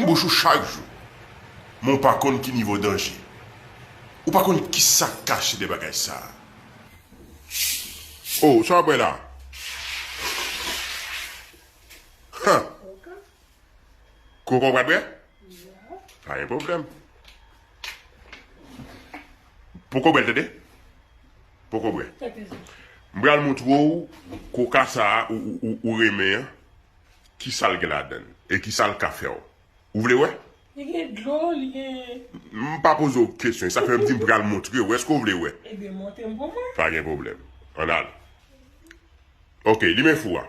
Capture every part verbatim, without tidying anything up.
Bouch ou chak jou. Men w pa konn ki nivo danje. Ou pa konn kisa k kache dèyè bagay sa a. Oh, sa w ap bwè la? Han! Koka w pral bwè? Pa gen pwoblèm. Poko bwè l, tande? Poko bwè. M pral montre w koka sa a ou, ou, ou, ou renmen an, kisa l gen ladan l e kisa l ka fè w. Ou vle wè? Li gen dlo, li gen. M pa poze w kesyon, sa fè m di m pral montre w. Èske w vle wè? Ebyen, montre m pou mwen. Pa gen pwoblèm. Ann al. Ok, limen fou a.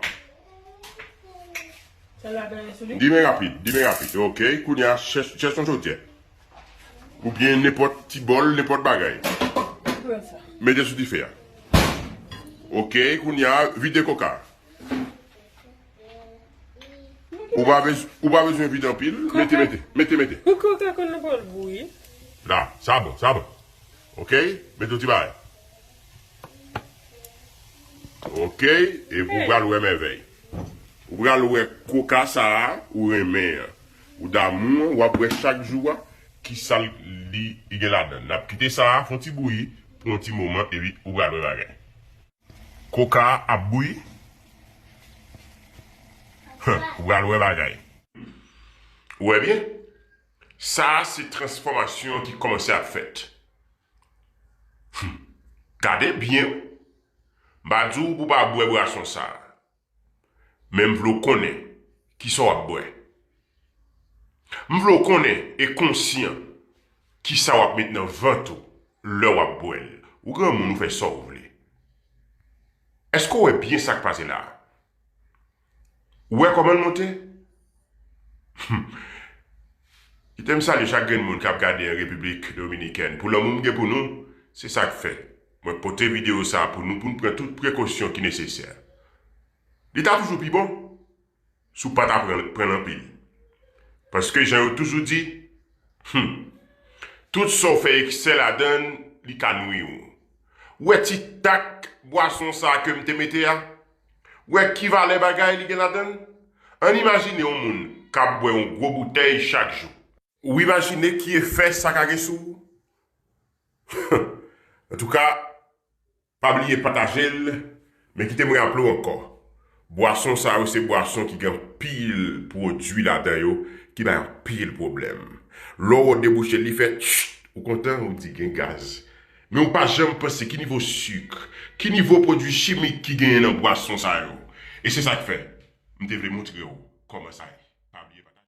Sa ladan sou li? Limen rapid, limen rapid. Ok, kounye a, chèch, chèch yon chodyè. Oubyen nenpòt ti bòl, nenpòt bagay. Pran sa. Mete sou dife a. Ok, kounye a, vide koka. Ou pa bez-, ou pa bezwen vide anpil. Mete, mete, mete, mete. Ou koka konn nan bòl bouyi. La, sa bon, sa bon. Ok, mete yon ti bagay. Ok, epi w pral wè mèvèy. Ou pral wè koka sa a, ou renmen an. Ou damou an, w ap wè chak jou a, kisa li, li gen ladan l. N ap kite sa a, fè yon ti bouyi, pou yon ti moman, epi ou pral wè bagay. Koka a ap bouyi. Huh, ou pral wè bagay. Ou wè byen? Sa a se transfòmasyon ki kòmanse ap fèt. Hmm. Gade byen wi. M pa di w pou w pa bwè bwason sa a. Men m vle w konnen kisa w ap bwè. M vle w konnen e konsyan kisa w ap met nan vant ou lè w ap bwè l. Ou granmoun, ou fè sa w vle. Èske w wè byen sa k pase la a? Ou wè kòman l monte? Hmm. Kite m salye chak grenn moun k ap gade an Repiblik Dominikèn. Pou lanmou m gen pou nou, se sa k fè mwen pote videyo sa a pou nou, pou n pran tout prekosyon ki nesesè. Li ta toujou pi bon si w pa ta pran, pran l anpil. Paske jan yo toujou di, hmm, tout sa w fè eksè ladan l, li ka nwi w. Ou wè ti tak bwason sa a ke m te mete a? Ou wè ki valè bagay li gen ladan l? Ann imajine yon moun k ap bwè yon gwo boutèy chak jou. Ou imajine ki efè sa ka gen sou ou? Antouka, pa bliye pataje l, men kite m raple w ankò. Bwason sa yo se bwason ki gen anpil pwodui ladan yo ki bay anpil pwoblèm. Lè w wè w debouche l, li fè tchit, ou kontan, ou di gen gaz. Men ou pa janm panse ki nivo sik, ki nivo pwodui chimik ki genyen nan bwason sa yo. E se sa k fè m te vle montre w kòman sa ye.